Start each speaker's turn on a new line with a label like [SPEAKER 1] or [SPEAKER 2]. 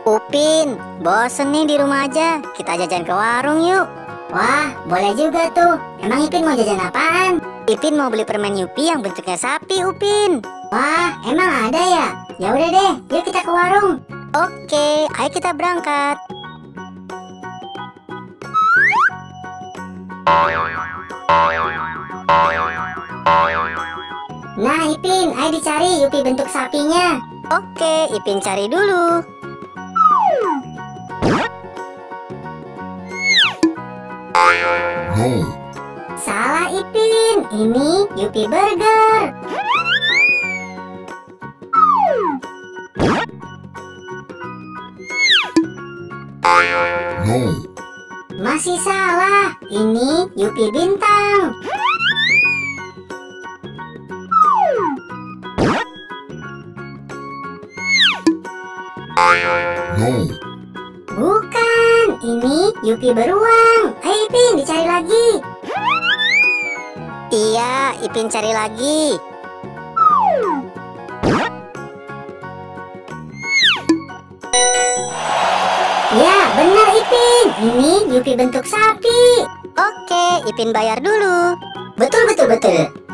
[SPEAKER 1] Upin, bosen nih di rumah aja. Kita jajan ke warung yuk.
[SPEAKER 2] Wah, boleh juga tuh. Emang Ipin mau jajan apaan?
[SPEAKER 1] Ipin mau beli permen Yupi yang bentuknya sapi, Upin.
[SPEAKER 2] Wah, emang ada ya? Ya udah deh, yuk kita ke warung.
[SPEAKER 1] Oke, ayo kita berangkat.
[SPEAKER 2] Nah Ipin, ayo dicari Yupi bentuk sapinya.
[SPEAKER 1] Oke, Ipin cari dulu.
[SPEAKER 2] Salah Ipin, ini Yupi burger. Masih salah, ini Yupi bintang. Bukan, ini Yupi beruang. Ayo Ipin, dicari lagi.
[SPEAKER 1] Iya, Ipin cari lagi.
[SPEAKER 2] Ya, benar Ipin. Ini Yupi bentuk sapi.
[SPEAKER 1] Oke, Ipin bayar dulu.
[SPEAKER 2] Betul, betul, betul.